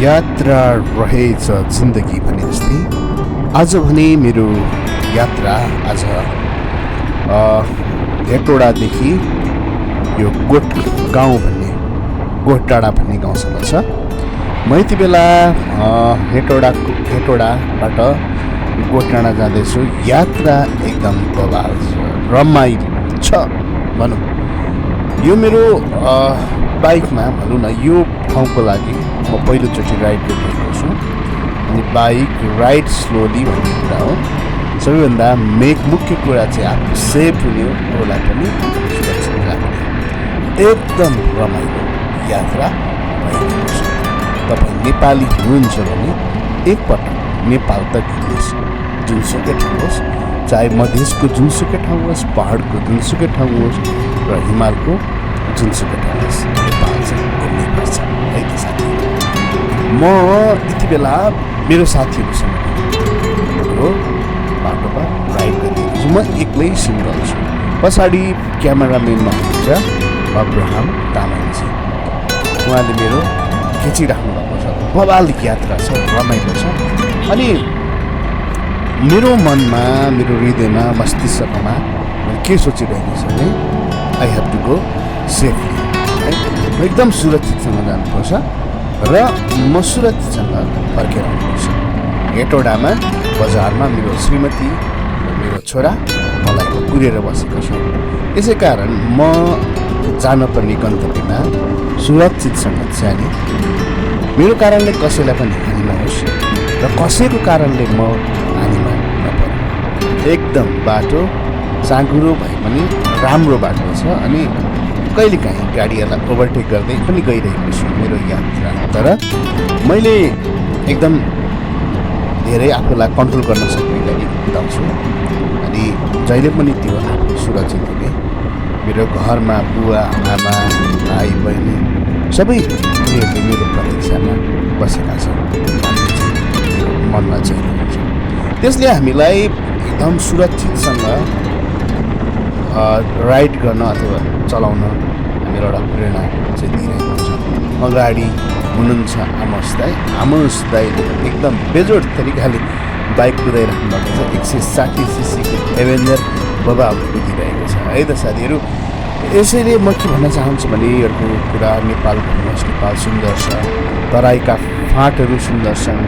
यात्रा रहेछ जिन्दगी भने जस्तै आज भने मेरो यात्रा आज हेटौडादेखि यो गोठ गाउँ भन्ने गोठडाँडा भन्ने गाउँसम्म छ। म यति बेला हेटौडाबाट गोठडाँडा जाँदैछु। यात्रा एकदम बवाल छ, रमाइलो छ भनौँ। यो मेरो बाइकमा भनौँ न, यो ठाउँको लागि म पहिलोचोटि राइड गरिरहेको छु। अनि बाइक राइड स्लोली भन्ने कुरा हो। सबैभन्दा मुख्य कुरा चाहिँ आफू सेफ हुने हो, अरूलाई पनि सुरक्षित राख्ने। एकदम रमाइलो यात्रा भइरहेको छ। तपाईँ नेपाली हुनुहुन्छ भने एकपटक नेपाल त घुम्नुहोस्, जुनसुकै ठाउँ होस्, चाहे मधेसको जुनसुकै ठाउँ होस्, पहाडको जुनसुकै ठाउँ होस् र हिमालको जुनसुकै ठाउँ होस्, नेपाल चाहिँ घुम्नुपर्छ है त साथी। म यति बेला मेरो साथीहरूसँग बाटोमा राइड गरिदिएको छु। म एक्लै सिङ्गल छु। पछाडि क्यामेराम्यानमा हुनुहुन्छ अब्राहम तामाङजी। उहाँले मेरो खिचिराख्नु भएको छ। बवाल यात्रा छ, रमाइलो छ। अनि मेरो मनमा, मेरो हृदयमा, मस्तिष्कमा के सोचिरहेको छ भने I have to go safely है। एकदम सुरक्षितसँग जानुपर्छ र म सुरक्षितसँग फर्केर आउनुपर्छ। हेटौडामा बजारमा मेरो श्रीमती र मेरो छोरा मलाई कुरेर बसेको छ। यसै कारण म जानुपर्ने गन्तव्यमा सुरक्षितसँग जाने, मेरो कारणले कसैलाई पनि हानि नहोस् र कसैको कारणले म हानिमा नपरौँ। एकदम बाटो साँघुरो भए पनि राम्रो बाटो छ। अनि कहिलेकाहीँ गाडीहरूलाई ओभरटेक गर्दै पनि गइरहेको छु मेरो यात्रा। तर मैले एकदम धेरै आफूलाई कन्ट्रोल गर्न सक्ने गरी कुदाउँछु। अनि जहिले पनि त्यो आफू सुरक्षित हुने। मेरो घरमा बुवा आमा भाइ बहिनी सबै उनीहरूले मेरो प्रतीक्षामा बसेका छन् भन्ने चाहिँ मेरो मनमा चाहिँ हुन्छ। त्यसले हामीलाई एकदम सुरक्षितसँग राइड गर्न अथवा चलाउन मेरो एउटा प्रेरणा चाहिँ दिइरहेको छ। अगाडि हुनुहुन्छ आमोस दाइले एकदम बेजोड तरिकाले बाइक कुदाइराख्नु भएको छ। 160 सीसीको एभेन्जर बबाल कुदिरहेको छ है त साथीहरू। यसैले म के भन्न चाहन्छु भने अर्को कुरा, नेपाल घुम्नुहोस्, नेपाल सुन्दर छ। तराईका फाँटहरू सुन्दर छन्,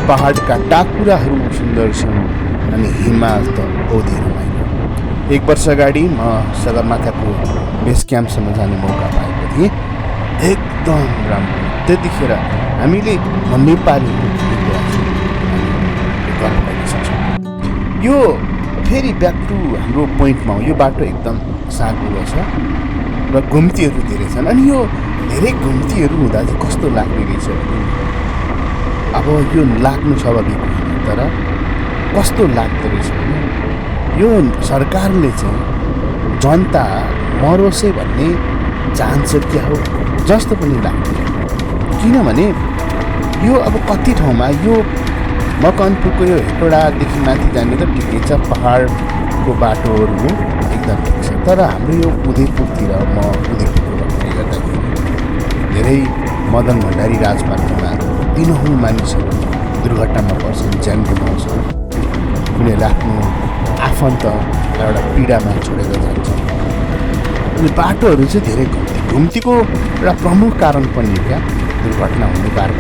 पहाडका टाकुराहरू सुन्दर छन्, अनि हिमाल त औधी रमाइलो। 1 वर्ष अगाडि म सगरमाथाको बेस क्याम्पसम्म जाने मौका पाएको थिएँ। एकदम राम्रो। त्यतिखेर हामीले नेपाली गर्व गर्न सक्छौँ। यो फेरि ब्याक टु हाम्रो पोइन्टमा हो। यो बाटो एकदम साँघुरो छ र घुम्तीहरू धेरै छन्। अनि यो धेरै घुम्तीहरू हुँदा चाहिँ कस्तो लाग्ने रहेछ भने, अब यो लाग्नु स्वाभाविक होइन, तर कस्तो लाग्दो रहेछ भने यो सरकारले चाहिँ जनता मरोसै भन्ने चाहन्छ क्या हो जस्तो पनि लाग्छ। किनभने यो अब कति ठाउँमा यो मकवानपुरको यो हेटौडादेखि माथि जाने त ठिकै छ, पहाडको बाटोहरू हो एकदम ठिक छ। तर हाम्रो यो उदयपुरतिर, म उदयपुरको भएकोले गर्दाखेरि धेरै मदन भण्डारी राजमार्गमा दिनहुँ मानिसहरू दुर्घटनामा पर्छन्, ज्यान गुमाउँछन्। उनीहरूले आफ्नो आफन्त एउटा पीडामा छोडेर जान्छन्। अनि बाटोहरू चाहिँ धेरै घुम्तीको एउटा प्रमुख कारण पनि क्या दुर्घटना हुनुको कारण।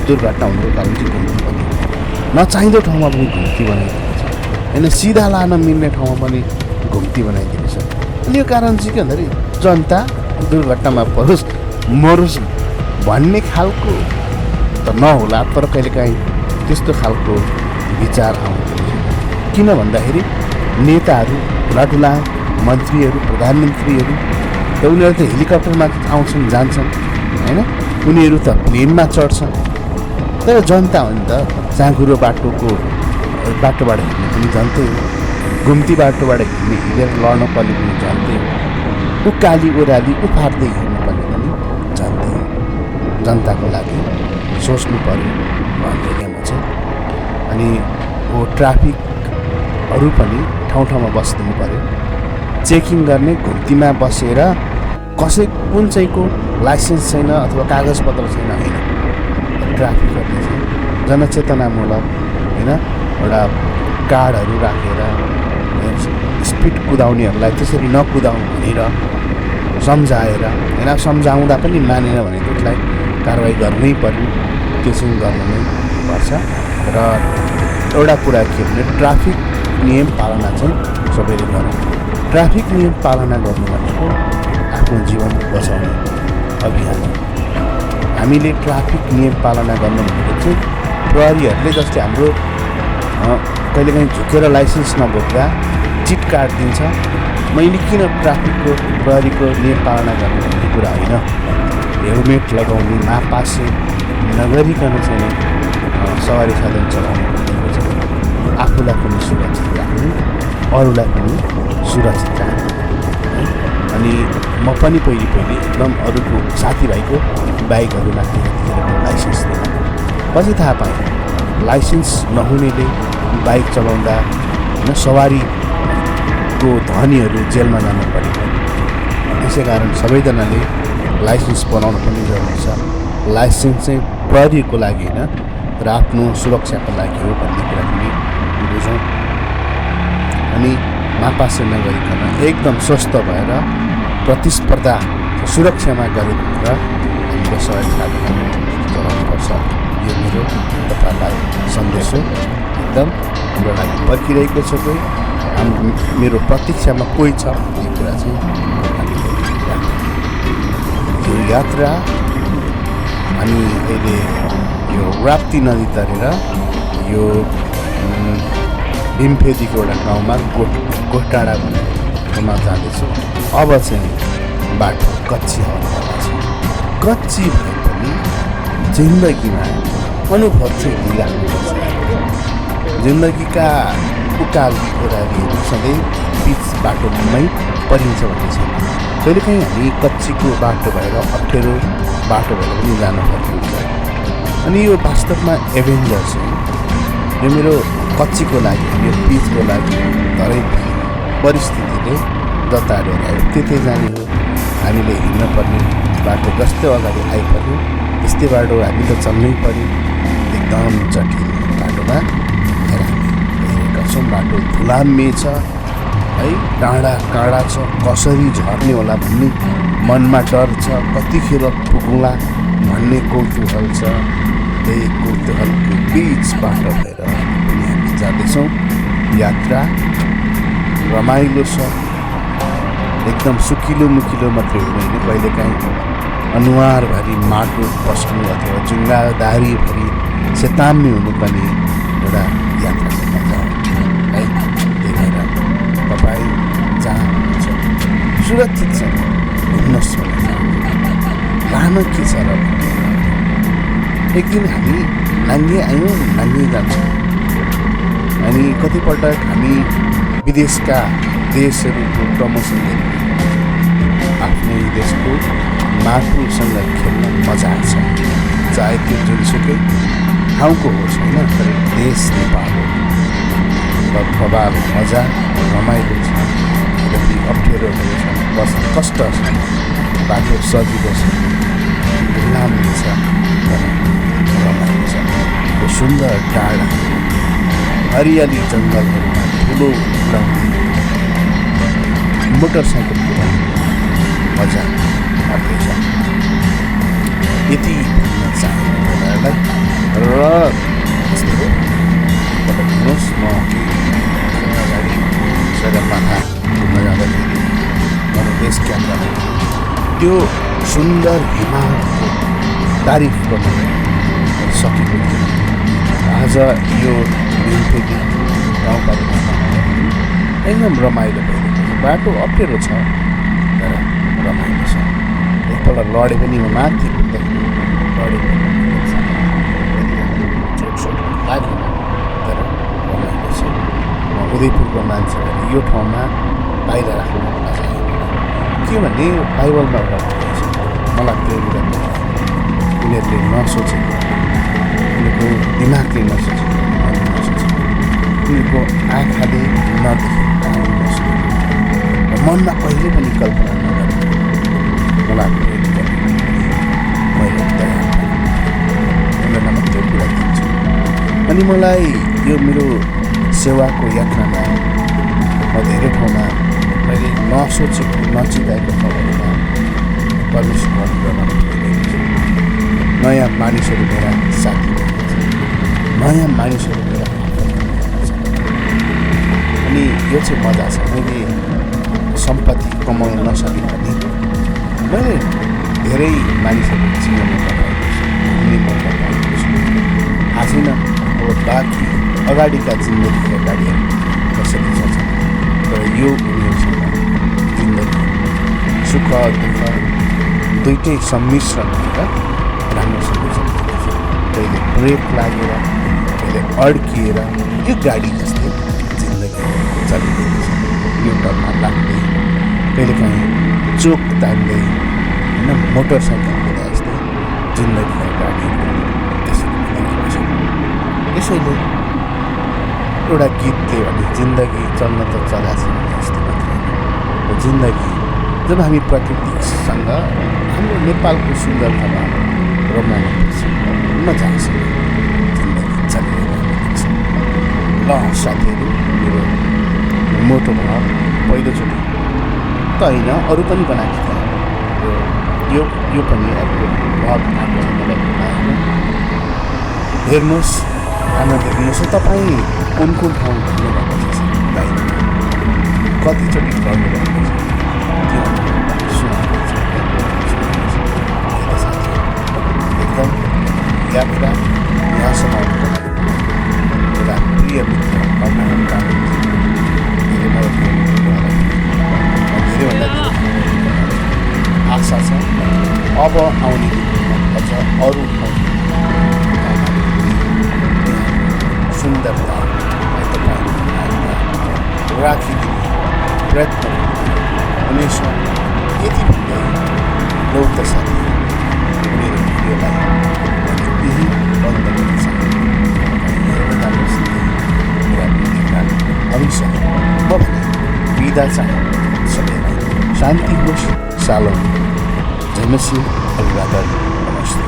दुर्घटना हुनुको कारण चाहिँ घुम्ती पनि हो। नचाहिँदो ठाउँमा पनि घुम्ती बनाइदिएको छ होइन, सिधा लान मिल्ने ठाउँमा पनि घुम्ती बनाइदिएको छ। अनि यो कारण चाहिँ के भन्दाखेरि जनता दुर्घटनामा परोस् मरोस् भन्ने खालको त नहोला, तर कहिलेकाहीँ त्यस्तो खालको विचार आउँछ। किन भन्दाखेरि नेताहरू, ठुला मन्त्रीहरू, प्रधानमन्त्रीहरू त उनीहरू त हेलिकप्टरमा आउँछन् जान्छन् होइन, उनीहरू त प्लेनमा चढ्छन्। तर जनता हो नि त, साँघुरो बाटोबाट हिँड्ने पनि जनतै हो, घुम्ती बाटोबाट हिँडेर लड्न पर्ने पनि जनतै हो, उकाली ओह्राली उफार्दै हिँड्नुपर्ने पनि जनतै हो। जनताको लागि सोच्नु पर्यो भन्ने म चाहिँ। अनि वो ट्राफिकहरू पनि ठाउँ ठाउँमा बसिदिनु पर्यो। चेकिङ गर्ने घुम्तीमा बसेर कसै कुन चाहिँको लाइसेन्स छैन अथवा कागजपत्र छैन होइन, ट्राफिकहरूले चाहिँ जनचेतनामूलक होइन एउटा कार्डहरू राखेर स्पिड कुदाउनेहरूलाई त्यसरी नकुदाउँ भनेर सम्झाएर होइन सम्झाउँदा पनि मानेन भने त्यसलाई कारवाही गर्नै पर्यो, त्यो चाहिँ गर्नु नै पर्छ। र एउटा कुरा के भने ट्राफिक नियम पालना चाहिँ सबैले गरौँ। ट्राफिक नियम पालना गर्नु भनेको आफ्नो जीवन बचाउने अभियान हो। हामीले ट्राफिक नियम पालना गर्नु भनेको चाहिँ प्रहरीहरूले जस्तै हाम्रो कहिलेकाहीँ झुकेर लाइसेन्स नबोक्दा चिट काटिदिन्छ, मैले किन ट्राफिकको प्रहरीको नियम पालना गर्नु भन्ने कुरा होइन। हेलमेट लगाउने नापासे नगरिकन चाहिँ सवारी साधन चलाउनु भनेको चाहिँ आफूलाई पनि सुरक्षित राख्ने, अरूलाई पनि सुरक्षित राख्ने है। अनि म पनि पहिले एकदम अरूको साथीभाइको बाइकहरूमा त्यतिखेरको लाइसेन्स दिएँ, पछि थाहा पाएँ लाइसेन्स नहुनेले बाइक चलाउँदा होइन सवारीको धनीहरू जेलमा जानु परेको। त्यसै कारण सबैजनाले लाइसेन्स बनाउनु पनि जरुरी छ। लाइसेन्स चाहिँ प्रहरीको लागि होइन र आफ्नो सुरक्षाको लागि हो भन्ने कुरा पनि बुझौँ। अनि नापासे नगरिकन एकदम स्वस्थ भएर प्रतिस्पर्धा सुरक्षामा गरेर हामीले सवारी साधन चलाउनुपर्छ। यो मेरो तपाईँलाई सन्देश हो। एकदम हाम्रो लागि पर्खिरहेको छ कोही, मेरो प्रतीक्षामा कोही छ भन्ने कुरा चाहिँ हामीले यो यात्रा हामी अहिले यो राप्ती नदी तरेर यो भीमफेदीको एउटा गाउँमा गोठाडा भन्ने ठाउँमा जाँदैछु। अब चाहिँ बाटो कच्ची अवस्थामा छ। कच्ची भए पनि जिन्दगीमा अनुभव चाहिँ लिइराख्नुपर्छ। जिन्दगीका उकाल ओह्रालीहरू सधैँ बिच बाटोमै परिन्छ भन्ने छ। कहिलेकाहीँ हामी कच्चीको बाटो भएर अप्ठ्यारो बाटो भएर पनि जानुपर्ने हुन्छ। अनि यो वास्तवमा एभेन्जर चाहिँ यो मेरो कच्चीको लागि, यो पिचको लागि धरै परिस्थितिले जताडेर आयो त्यतै जाने हो। हामीले हिँड्नुपर्ने बाटो जस्तै अगाडि आइपऱ्यो त्यस्तै बाटो हामी त चल्नै पऱ्यो। एकदम जटिल बाटोमा हेरेका छौँ। बाटो धुलाम्मे छ है, डाँडा काँडा छ, कसरी झर्ने होला भन्ने मनमा डर छ, कतिखेर पुगौँला भन्ने कौतूहल छ। त्यही कौतूहलको बिचबाट भएर हामी जाँदैछौँ। यात्रा रमाइलो छ, एकदम सुकिलो मुकिलो मात्रै हुँदैन, कहिलेकाहीँ अनुहारभरि माटो पस्नु अथवा जुङ्गादारीभरि सेताम्य हुनु पनि एउटा यात्राको मजा हो है। त्यही भएर तपाईँ जहाँ हुनुहुन्छ सुरक्षित छ घुम्नुहोस् भनेर लान के छ र। एक दिन हामी नाङ्गे आयौँ नाङ्गे जान्छौँ। अनि कतिपटक हामी विदेशका देशहरूको प्रमोसन आफ्नै देशको माटोसँग खेल्न मजा छ। चाहे त्यो जुनसुकै ठाउँको होस् होइन, तर देश नेपाल हो। प्रभाव मजा रमाइलो छ, कति अप्ठ्यारोहरू छ, कष्ट छ, बाटो सजिलो छ, लामो छ, रमाइलो छ। यो सुन्दर डाँडा हरियाली जङ्गलहरूमा ठुलो उडाउने मोटरसाइकल कुदाउने मजा अर्कै छ। यति भन्न चाहेँ तपाईँहरूलाई। र हेर्नुहोस् म अगाडि सगरमाथा घुम्न जाँदाखेरि मेरो देश क्याम्पमा त्यो सुन्दर हिमालको तारिफ गर्न सकेको थियो। आज यो भीमफेदी गाउँपालिकामा एकदम रमाइलो भइरहेको छ। बाटो अप्ठ्यारो छ तर रमाइलो छ। एकपल्ट लडे पनि म माथि पुग्दाखेरि लडे पनि चोटसोट लागेन तर रमाइलो छ। म उदयपुरको मान्छेहरू यो ठाउँमा बाहिर राख्नु नचाहेँ के भने बाइबलमा एउटा छ, मलाई त्यो उनीहरूले नसोचेको, उनीहरूको दिमागले नसोचेको, उनीहरूको आँखाले नदेखेको, र मनमा कहिले पनि कल्पना नगरेको मलाई मैले दया अनि मलाई यो मेरो सेवाको यात्रामा म धेरै ठाउँमा मैले नसोचेको नचिताएको ठाउँहरूमा परमेश्वर गर्न नयाँ मानिसहरू मेरा साथी नयाँ मानिसहरू मेरा अनि यो चाहिँ मजा छ। मैले सम्पत्ति कमाउन नसके पनि मैले धेरै मानिसहरू चिनाउन पाएको छु, घुम्ने मौका पाएको छु। थाहा छैन अब बाँकी अगाडिका जिन्दगीका गाडीहरू कसरी चल्छ, तर यो उमेरसँग जिन्दगी सुख दुःख दुइटै सम्मिश्रण भएर राम्रोसँग चलिरहेको छ। कहिले ब्रेक लागेर कहिले अड्किएर यो गाडी जस्तै जिन्दगी चलिरहेको छ। न्युटनमा लाग्दै कहिलेकाहीँ चोक तान्दै होइन मोटरसाइकल कुदा जस्तै जिन्दगीका गाडीहरू त्यसरी कुदिरहेको छ। यसैले एउटा गीतले भने जिन्दगी चल्न त चलाछ जस्तो मात्रै हो। जिन्दगी जब हामी प्रकृतिसँग हाम्रो नेपालको सुन्दरतामा रमाउनुपर्छ मजासँग जिन्दगी चलिरहेको छ। ल साथीहरू, मेरो मोटो भाव पहिलोचोटि त होइन अरू पनि बनाएको थिएँ। यो पनि अर्को भाव आएको छ मलाई बनाएको। हेर्नुहोस्, आनन्द दिनुहोस्। तपाईँ कुन कुन ठाउँ घुम्नुभएको छ बाहिर, कतिचोटि गर्नुभएको छ त्यो सुनाउनुहुन्छ। एकदम यात्रा यहाँसम्म आउनुको लागि एउटा प्रिय मित्र अब्राहम धेरै मद्दत गर्नुभयो। धेरैभन्दा धेरै आशा छ अब आउने दिनमा अझ अरू सुन्दरता राखिदिने प्रयत्न हुनेछ। यति भन्दै लौत साथी मेरो भिडियोलाई यही बन्द गर्नेछ। अवश्य म भने बिदा चाहे सबैलाई शान्ति होस्। सालोम जयमसी अभिवादन नमस्ते।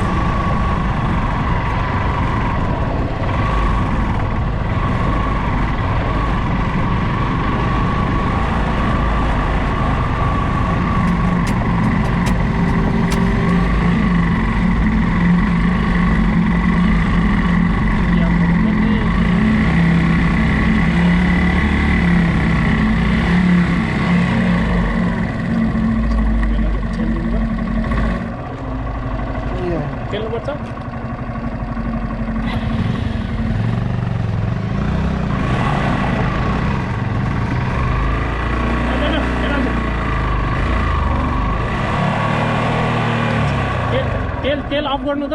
तेल अफ गर्नु त।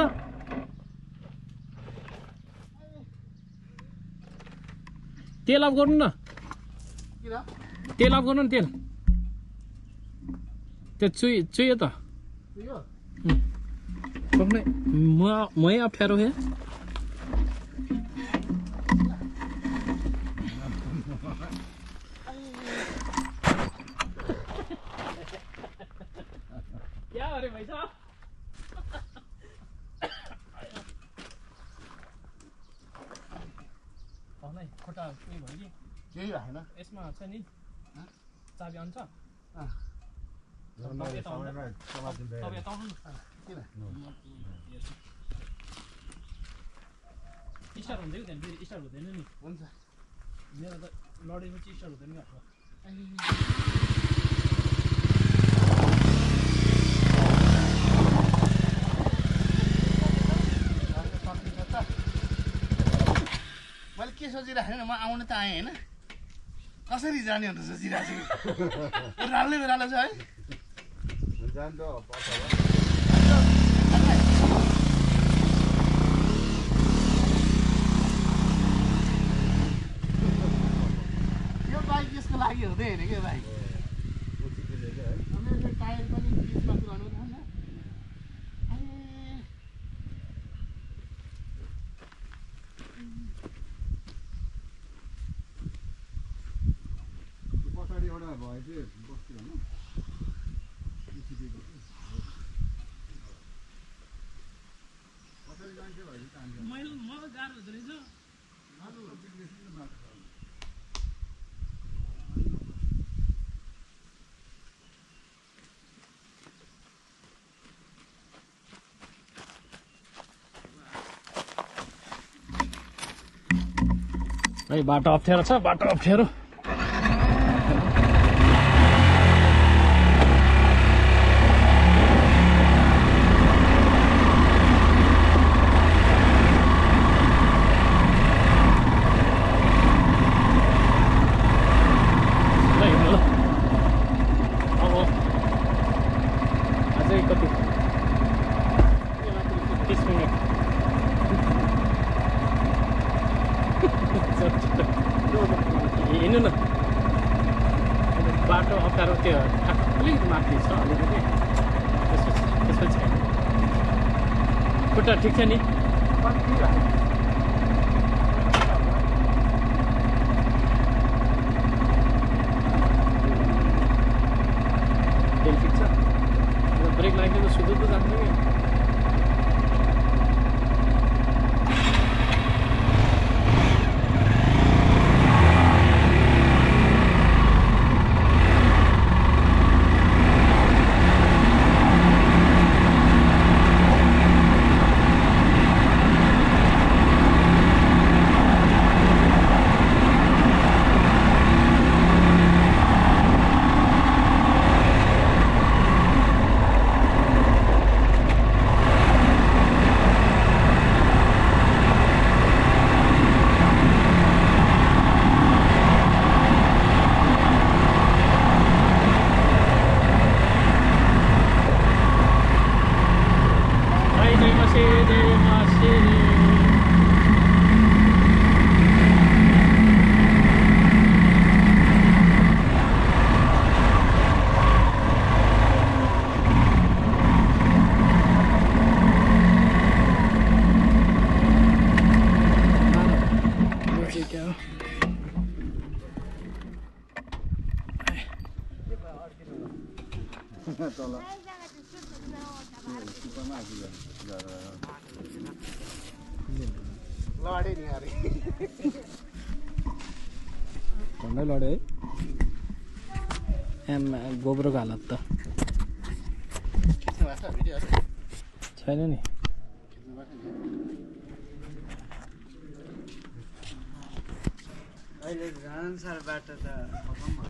तेल अफ गर्नु न, तेल अफ गर्नु न। तेल त्यो चुयो त सक्ने मै अप्ठ्यारो हे। क्या अरे भाइ साहब, खुट्टा उयो भयो कि केही राखेन यसमा छ नि चाबी आउँछ। स्टार्ट हुन्छ कि त्यहाँ फेरि स्टार्ट हुँदैन नि। हुन्छ मेरो त लडेपछि स्टार्ट हुँदैन भएको। मैले के सोचिराखेँ म आउनु त आएँ होइन, कसरी जाने भनेर सोचिरहेको छु। राल्लै बिरालो छ है जान्छ। यो बाइक यसको लागि हुँदै होइन क्या बाइक। मेरो टायर पनि बिचमा पुऱ्याउनु थाहा न। पछाडि एउटा भए चाहिँ बस्थ्यो होइन। मलाई गाह्रो हुँदो रहेछ। है बाटो अप्ठ्यारो छ बाटो अप्ठ्यारो अब अझै कति 30 मिनट हिँड्नु न बाटो अप्ठ्यारो त्यो अलिकति माथि छ अलिकति त्यसपछि खुट्टा ठिक छ नि ठिक छ ब्रेक लाग्यो त सुधु त जान्छ कि लडे नि अरे झन्डै लड्यो है एम गोब्रोको हालत त छैन नि अहिले झन् साह्रो बाटो त